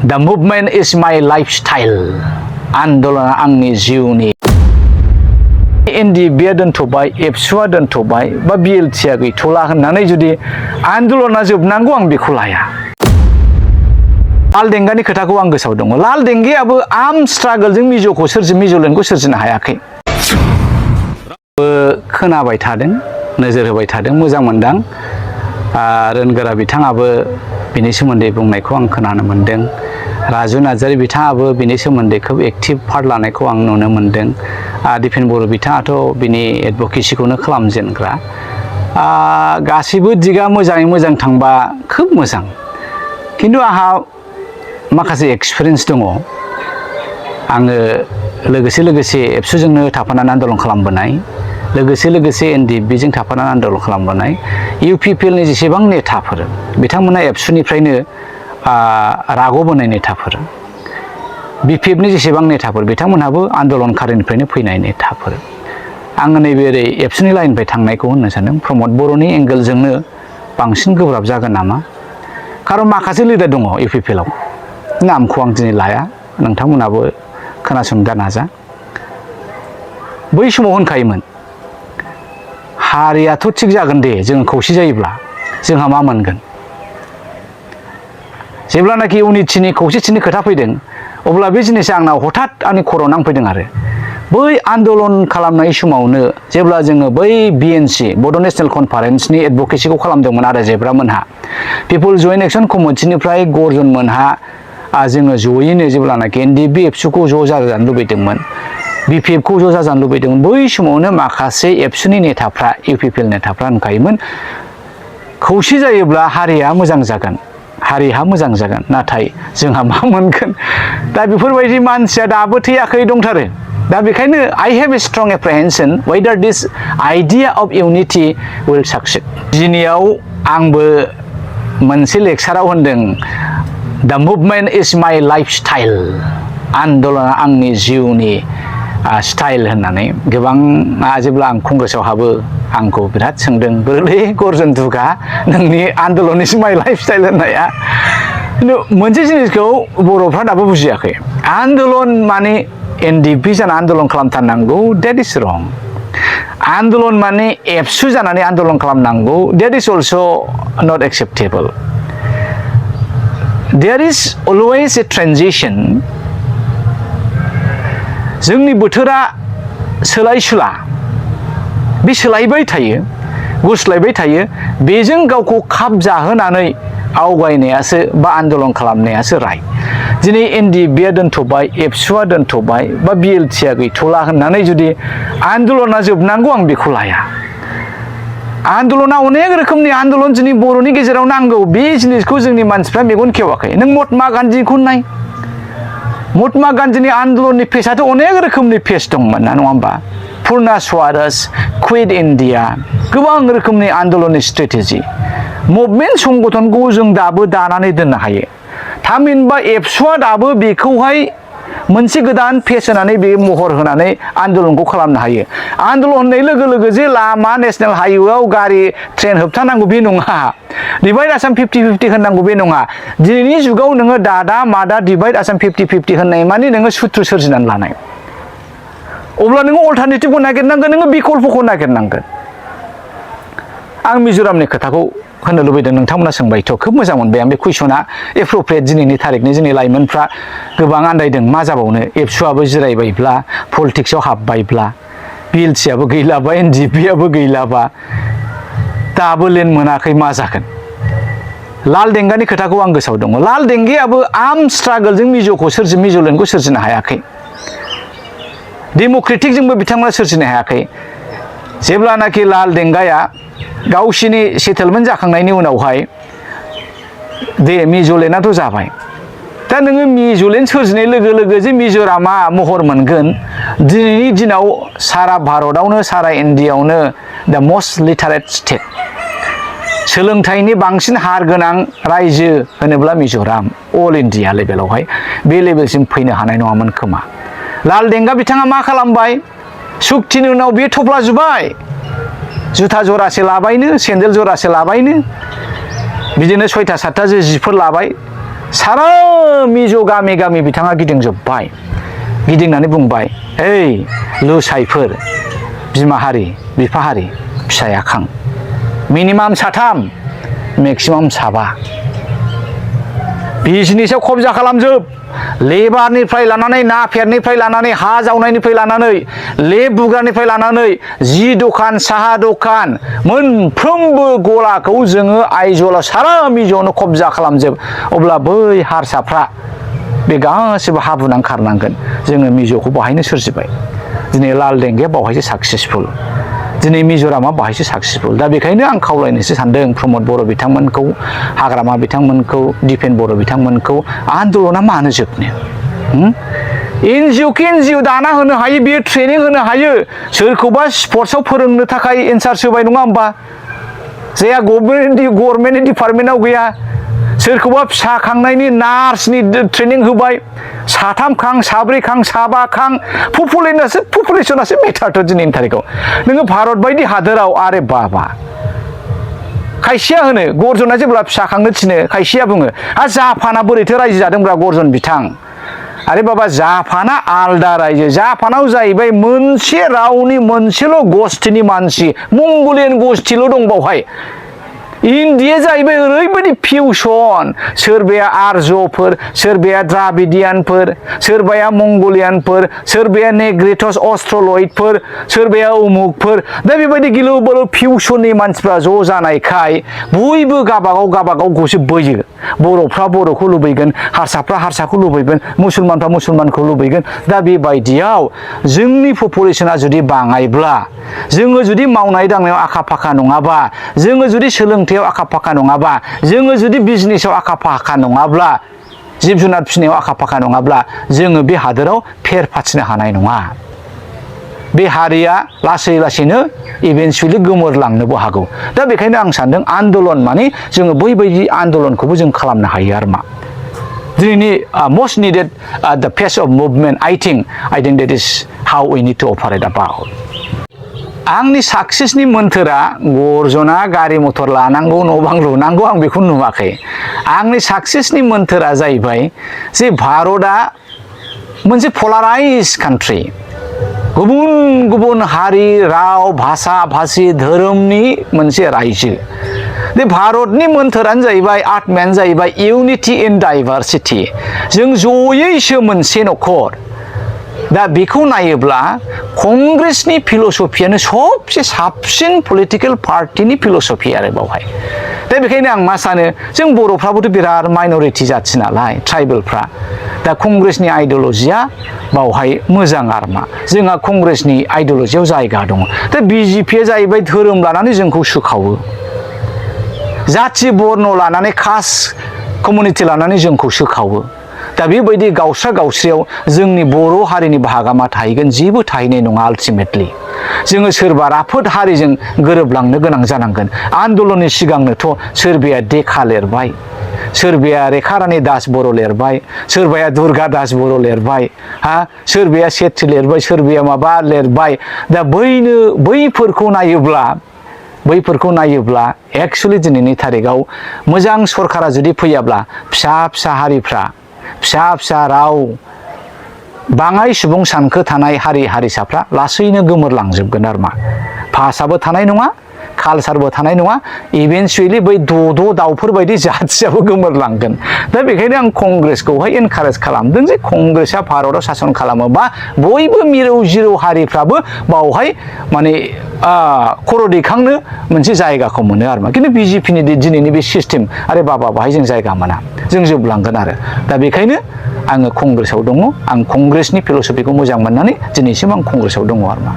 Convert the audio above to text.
The movement is my lifestyle. आन्दोलना आंनि जिउनि NDBआ दोनथ'बाय, एबसुआ दोनथ'बाय बा BLTआ गैथ'ला होननानै जुदि आन्दोलना जोबनांगौ आं बेखौ लाया। लाल देंगानि खोथाखौ आं गोसोआव दङ। लाल देंगायाबो आर्म स्ट्रागलजों मिज'लेण्डखौ सोरजिनो हायाखै। खोनाबाय थादों, नोजोर होबाय थादों, मोजां मोनदां। रोनगोरा बिथाङाबो बिनि सोमोन्दै बुंनायखौ आं खोनानो मोनदों। राजु नार्जारी बिथाङाबो बिनि सोमोन्दै खोब एक्टिभ पार्ट लानायखौ आं नुनो मोनदों। दिपेन बर' बिथाङाथ' बिनि एडभकेसिखौनो खालामजेनग्रा। गासैबो दिगा मोजाङै मोजां थांबा खोब मोजां। खिन्थु आंहा माखासे एक्सपिरियेन्स दङ। आङो लोगोसे एबसुजोंनो थाफानानै आन्दलन खालामबोनाय, लोगोसे NDBजों थाफानानै आन्दलन खालामबोनाय। UPPLनि जेसेबां नेताफोर बिथांमोना एबसुनिफ्रायनो राग'बोनाय नेताफोर। BPFनि जेसेबां नेताफोर बिथांमोनहाबो आन्दलनकारिनिफ्रायनो फैनाय नेताफोर। आङो नैबे ओरै एबसुनि लाइननिफ्राय थांनायखौ होननो सानदों। प्रमद बर'नि एंगेलजोंनो बांसिन गोब्राब जागोन नामा? खारन माखासे लिडार दङ UPPLआव, नामखौ आं दिनै लाया, नोंथांमोनाबो खोनासंनो नाजा। बै समाव होनखायोमोन हारियाथ' थिग जागोन दे, जों खौसे जायोब्ला जोंहा मा मोनगोन? जेब्लानाखि इउनिटिनि खौसेथिनि खोथा फैदों अब्ला बे जिनिसा आंनाव हठात आंनि खर'आव नांफैदों आरो बै आन्दलन खालामनाय समावनो जेब्ला जोङो बै BNC बड' नेशनेल कनफारेन्सनि एडभकेसिखौ खालामदोंमोन आरो जेब्रा मोनहा, पिपल जयेन्ट एक्सन कमिटिनिफ्राय गर्जन मोनहा जोङो जयैनो जेब्लानाखि NDB एबसुखौ ज' जाजानो लुबैदोंमोन, BPFखौ ज' जाजानो लुबैदोंमोन, बै समावनो माखासे एबसुनि नेताफ्रा, UPPL नेताफ्रा होनखायोमोन खौसे जायोब्ला हारिया मोजां जागोन, हारिहा मोजां जागोन, नाथाय जोंहा मा मोनगोन? दा बेफोरबायदि मानसिया दाबो थैयाखै, दंथारो। दा बेखायनो I have a strong apprehension whether this idea of unity will succeed. दिनैयाव आंबो मोनसे लेक्साराव होनदों The movement is my lifestyle. आन्दलना आंनि जिउनि स्टाइल होननानै। गोबां जेब्ला आं कंग्रेसआव हाबो आंखौ बिराद सोंदों, बोरैलै गर्जन दुगा नोंनि आन्दलन इज माइ लाइफस्टाइल होननाया। खिन्थु मोनसे जिनिसखौ बर'फ्रा दाबो बुजियाखै। आन्दलन माने NDB जाना आन्दलन खालामथारनांगौ, डेट इज रं। आन्दलन माने एबसु जानानै आन्दलन खालामनांगौ, that is also' not acceptable. There is always a transition. जोंनि बोथोरा सोलाय-सुला, बे सोलायबाय थायो, गुस्लायबाय थायो। बेजों गावखौ खाब जाहोनानै आवगायनायासो बा आन्दलन खालामनायासो राय। दिनै NDBआ दोनथ'बाय, एबसुआ दोनथ'बाय बा BLTआ गैथ'ला होननानै जुदि आन्दलना जोबनांगौ आं बेखौ लाया। आन्दलना अनेक रोखोमनि आन्दलन जोंनि बर'नि गेजेराव नांगौ। बे जिनिसखौ जोंनि मानसिफ्रा मेगन खेवाखै। नों महात्मा गान्धीखौ नाय, महात्मा गान्धीनि आन्दलननि फेसआथ' अनेक रोखोमनि फेस दंमोन ना, नङा होमबा? पुर्ना स्वाराज, क्विट इन्डिया, गोबां रोखोमनि आन्दलननि स्ट्रेटेजि। मुभमेन्ट संगठनखौ जों दाबो दानानै दोननो हायो। थामहिनबा एबसुआ दाबो बेखौहाय मोनसे गोदान फेस होनानै बे महर होनानै आन्दलनखौ खालामनो हायो। आन्दलन होननाय लोगो लोगो जे लामा नेशनेल हाइवेआव गारि ट्रेन होबथानांगौ बे नङा, डिभाइड आसाम 50-50 होननांगौ बे नङा। दिनैनि जुगाव नोङो दादा मादा डिभाइड आसाम 50-50 होननाय माने नोङो सुथ्रु सोरजिनानै लानाय। अब्ला नोङो अल्टारनेटिभखौ नागिरनांगोन, नोङो बिकल्पखौ नागिरनांगोन। आं मिज'रामनि खोथाखौ होननो लुबैदों, नोंथांमोना सोंबायथ' खोब मोजां मोनबाय आं। बे कुइसना एप्रप्रियेट दिनैनि थारिखनि जोंनि लाइमोनफ्रा गोबां आन्दायदों मा जाबावनो। एबसुआबो जिरायबायब्ला, पलिटिक्सआव हाबबायब्ला, BLTआबो गैलाबा, NDBआबो गैलाबा, दाबो लेन्ड मोनाखै, मा जागोन? लाल देंगानि खोथाखौ आं गोसोआव दङ। लाल देंगायाबो आर्म स्ट्रागलजों मिज'लेण्डखौ सोरजिनो हायाखै। डेम'क्रेटिकजोंबो बिथांमोना सोरजिनो हायाखै। जेब्लानाखि लाल देंगाया गावसिनि सेटेलमेन्ट जाखांनायनि उनावहाय दे मिज'लेण्डआथ' जाबाय, दा नोङो मिज'लेण्ड सोरजिनाय लोगो लोगो जे मिज'रामा महर मोनगोन, दिनैनि दिनाव सारा भारतआवनो, सारा इण्डियाआवनो दा मस्ट लिटारेट स्टेट, सोलोंथाइनि बांसिन हार गोनां रायजो होनोब्ला मिज'राम, अल इण्डिया लेभेलावहाय बे लेभेलसिम फैनो हानाय नङामोन खोमा। लाल देंगा बिथाङा मा खालामबाय? सुक्तिनि उनाव बियो थफ्लाजुबाय, जुथा जरासे लाबायनो, सेन्देल जरासे लाबायनो, बिदिनो 6टा 7टा जिफोर लाबाय, सारा मिज' गामि गामि बिथाङा गिदिंजोब्बाय गिदिंनानै बुंबाय ओइ लुसाइफोर बिमा हारि बिफा हारि फिसाया खां मिनिमाम साथाम मेक्सिमाम साबा बिजनेसाव खबजा खालामजोब लेबारनिफ्राय लानानै ना फेरनिफ्राय लानानै हा जावनायनिफ्राय लानानै लेब बुग्रानिफ्राय लानानै जि दखान साहा दखान मोनफ्रोमबो गलाखौ जोङो आइजला सारा मिज'आवनो खबजा खालामजोब अब्ला बै हारसाफ्रा बे गासिबो हाबुनां खारनांगोन जोङो मिज'खौ बाहायनो सोरजिबाय दिनै लाल देंगाया बावहायसो साक्सेसफुल दिनै मिज'रामा बाहायसो साक्सेसफुल दा बेखायनो आं खावलायनोसो सानदों प्रमद बर' बिथांमोनखौ हाग्रामा बिथांमोनखौ दिपेन बर' बिथांमोनखौ आन्दलना मानो जोबनो एनजिअ दाना होनो हायो बियो ट्रेनिं होनो हायो सोरखौबा स्पर्ट्सआव फोरोंनो थाखाय इनचार्ज होबाय नङा होमबा जायहा गभर्नमेन्टनि डिपार्टमेन्टआव गैया सोरखौबा फिसा खांनायनि नार्सनि ट्रेनिं होबाय साथाम खां साब्रै खां साबा खां पपुलेसनासो मेटारथ' दिनैनि थारिखआव नोङो भारत बायदि हादोराव आरे बाबा खायसेया होनो गर्जना जेब्ला फिसा खांनो थिनो खायसेया बुङो जापाना बोरैथो रायजो जादोंब्रा गर्जन बिथां आरे बाबा जापाना आलदा रायजो जापानाव जाहैबाय मोनसे रावनि मोनसेल' गस्थिनि मानसि मंगलियान गस्थिल' दं बावहाय इन्डिया जाहैबाय ओरैबायदि फिउसन सोरबाया आर्यफोर सोरबाया द्राबिडियानफोर सोरबाया मंगलियानफोर सोरबाया नेग्रिटस अस्ट्रलइडफोर सोरबाया उमुकफोर दा बेबायदि गिलु बालु फिउसननि मानसिफ्रा ज' जानायखाय बयबो गाबागावखौसो बोयो बर'फ्रा बर'खौ लुबैगोन हारसाफ्रा हारसाखौ लुबैगोन मुसलमानफ्रा मुसलमानखौ लुबैगोन दा बेबायदियाव जोंनि पपुलेसना जुदि बाङायब्ला जोङो जुदि मावनाय दांनायाव आखा फाखा नङाबा जोङो जुदि सोलोंथायाव आखा फाखा नङाबा जोङो जुदि बिजनेसाव आखा फाखा नङाब्ला जिब जुनार फिसिनायाव आखा फाखा नङाब्ला जोङो बे हादोराव फेर फाथिनो हानाय नङा बे हारिया लासै लासैनो इभेन्चुवेलि गोमोरलांनोबो हागौ दा बेखायनो आं सानदों आन्दलन माने जोङो बैबायदि आन्दलनखौबो जों खालामनो हायो आरो मा दिनैनि most needed the pace of movement I think that is how we need to operate about आंनि साक्सेसनि मोन्थोरा गर्जना गारि मथर लानांगौ न' बां लुनांगौ आं बेखौ नुवाखै आंनि साक्सेसनि मोन्थोरा जाहैबाय जे भारतआ मोनसे पलाराइज कान्ट्रि गुबुन गुबुन हारि राव भाषा भाषी धोरोमनि मोनसे रायजो बे भारतनि मोन्थोरानो जाहैबाय आत्मायानो जाहैबाय इउनिटि इन डाइभारसिटि जों जयैसो मोनसे न'खर दा बेखौ नायोब्ला कंग्रेसनि फिल'सफियानो सबसे साबसिन पलिटिकेल पार्टिनि फिल'सफि आरो बावहाय दा बेखायनो आं मा सानो जों बर'फ्राबोथ' बिराद माइन'रिटि जाथि नालाय ट्राइबेलफ्रा दा कंग्रेसनि आइडिय'लजिया बावहाय मोजां आरो मा जोंहा कंग्रेसनि आइडिय'लजियाव जायगा दङ दा बिजेपिया जाहैबाय धोरोम लानानै जोंखौ सोखावो जाथि बर्न लानानै कास्ट कमिउनिटि लानानै जोंखौ सोखावो दा बेबायदि गावस्रा गावस्रियाव जोंनि बर' हारिनि बाहागा मा थाहैगोन जेबो थाहैनाय नङा आल्टिमेटलि जोङो सोरबा राफोद हारिजों गोरोबलांनो गोनां जानांगोन आन्दलननि सिगांनोथ' सोरबाया देखा लिरबाय सोरबाया रेखारानि दास बर' लिरबाय सोरबाया दुर्गा दास बर' लिरबाय सोरबाया सेथि लिरबाय सोरबाया माबा लिरबाय दा बैफोरखौ नायोब्ला एक्सुवेलि दिनैनि थारिखआव मोजां सरकारा जुदि फैयाब्ला फिसा फिसा हारिफ्रा फिसा फिसा राव बाङाय सुबुं सानखो थानाय हारि हारिसाफ्रा लासैनो गोमोरलांजोबगोन आरो मा भाषाबो थानाय नङा कालसारबो थानाय नङा इभेन्चुवेलि बै द' दाउफोर बायदि जाथियाबो गोमोरलांगोन दा बेखायनो आं कंग्रेसखौहाय एनकारेज खालामदों जे कंग्रेसआ भारताव सासन खालामोबा बयबो मिरौ जिरौ हारिफ्राबो बावहाय माने खर' दैखांनो मोनसे जायगाखौ मोनो आरो मा खिन्थु बिजेपिनि दिनैनि बे सिस्टेम आरे बाबा बाहाय जों जायगा मोना जों जोबलांगोन आरो दा बेखायनो आङो कंग्रेसआव दङ आं कंग्रेसनि फिल'सफिखौ मोजां मोननानै दिनैसिम आं कंग्रेसआव दङ आरो मा